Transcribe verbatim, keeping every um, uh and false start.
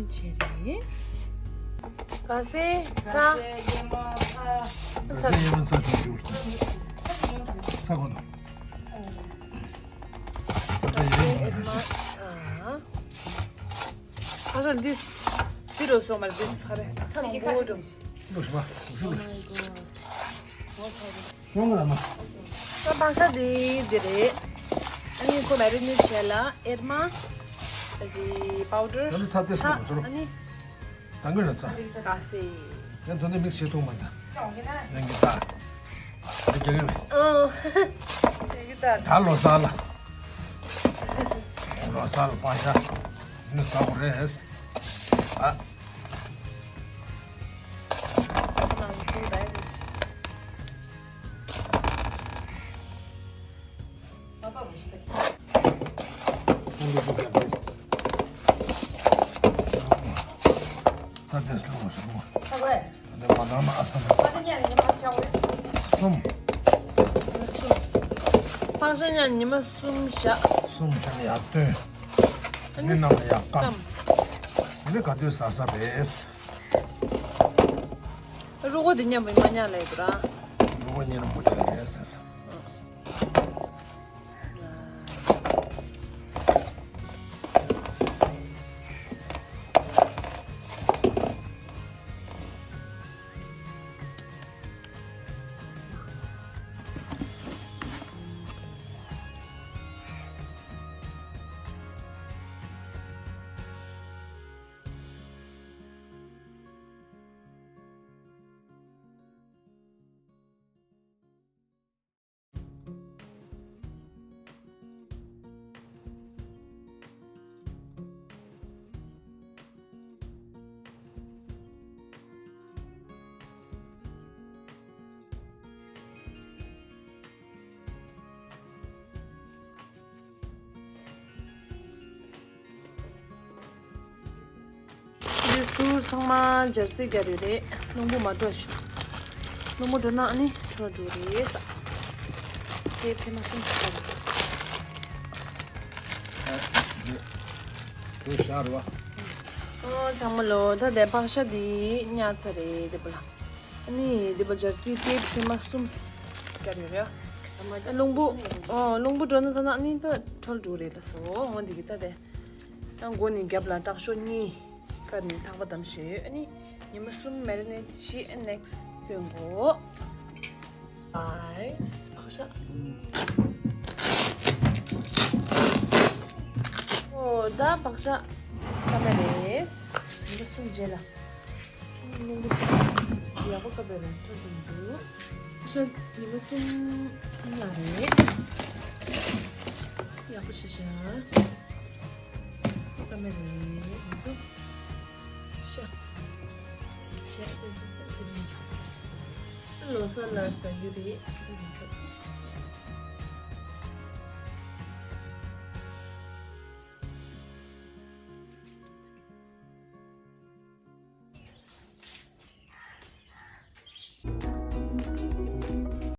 བྱེད་རེད། ག་སེ་ཚ། ག་སེ་ཡེ་མ་ཚ། ག་སེ་ཡེ་མ་ཚ་ཅིག་ཡོད་ཀྱི། ཚ་གོ་ནོ། ཚ་ག་ཡེ་མ་ཚ། ཨ་ར་འདི་འདི་རུ་སོང་མར་འདི་ཚ་རེད། ཚ་མང་པོ་འགྲོ། ལོ་ཤི་མ་སུ་ལོ། ཤོང་གི་ར་མ། ད་བག་ཆགས་འདི་འདི་རེད། ཨ་ནི་ཁོ་མེ་རི་ནེ་ཊི་བྱས་ལ་ཨེར་མ། ཨ་ཅི་པའུ་ཌར། ད་ནི་ཚ་ཏེ་སོང་མ་ཚོར། ཨ་ནི། ད་གི་ར་ཚ། ག་སེ། ཡང་དོན་དེ་མིག་སི་བྱེད་ཐུབ་མ་ད། ཡང་གི་ད། ཡང་གི་ད། ཨོ། ཡང་གི་ད། ད་ལོ་གསར་ལ། ལོ་གསར་ལ་པང་ཤ། ནི་ཟ་བ་རེད། ཨ། ས་དེ་སློང་བ་སོང་བ། ད་མ་ནང་ན་ཨ་ས་ན། གསུམ། ཕག་ཤ་ཉ་ཉི་མ་གསུམ་བཞག་གསུམ་བཞག་ཡག་བཏོན། ཨ་ནི་ནང་ལ་ཡག་སྐམ། ཨ་ནི་ག་དུས་ཟ་ས་རེད། རུ་གོ་འདི་མཉམ་པོ་མ་ཉག་ལས་འདུག་ར། རུ་གོ་ཉེ་རུ་མོ་དེ་རེད་ཟེར་ས། འདི་ཚུར་ཚང་མ་སྦྱར་རྩི་རྒྱག་རེད་རེད། རླུང་བུ་མ་འགྲོ་ཞིག་རླུང་བུ་འགྲོ་ན་ཨ་ནི་འཕྲོ་འགྲོ་རེད་ས། དེ་ཕན་མ་སེམས་ཤིག་རེད། དུ་ཤར་བ། ཨོ་ཚང་མ་ལོ། ད་དེ་ཕག་ཤ་འདི་ཉར་ཚར་རེད་དེ་བུ་ལ། ཨ་ནི་འདི་པ་སྦྱར་རྩི་ཏེབ་ཕྱེ་མ་གསུམ་བརྒྱབ་ཡོད་རེད། ཨ་རླུང་བུ། ཨོ་རླུང་བུ་འགྲོ་ན་ཟ་ན་ཨ་ནི་ད་འཕྲོ་འགྲོ་རེད་ལ་སོ། འོ་འདི་གི་ད་དེ། ད་མགོ་ནས་རྒྱབ་ལ་དྲག་ཤོས་གཉིས་བཀར་ནས་ཐག་པ་བསྡམས་བཞག་ཡོད། ཨ་ནི་ཉི་མ་གསུམ་མེ་རི་ནེ་ཊི་བྱས། ནེག་སི་ཊི་སྟོན་དགོས། ཨའིས་བག་ཤ། ཨོ་ད་བག་ཤ་ཀ་མེ་རེད། ཉི་མ་གསུམ་རྗེས་ལ། རླུང་བུ་ཡག་པོ་བཀབ་པའི་རང་འཕྲོད་དུ་འདུག་ཤ་ཉི་མ་གསུམ་ཡག་རེད། ཡག་པོ་བྱས་ཤག་ཀ་མེ་རེད་མི་འདུག་ཤ་ཤ་དེ་ཚོ་ད་དེ་རིང་ལོ་གསར་ལ་ཟ་རྒྱུ་རེད། དེ་རིང་ཚོ།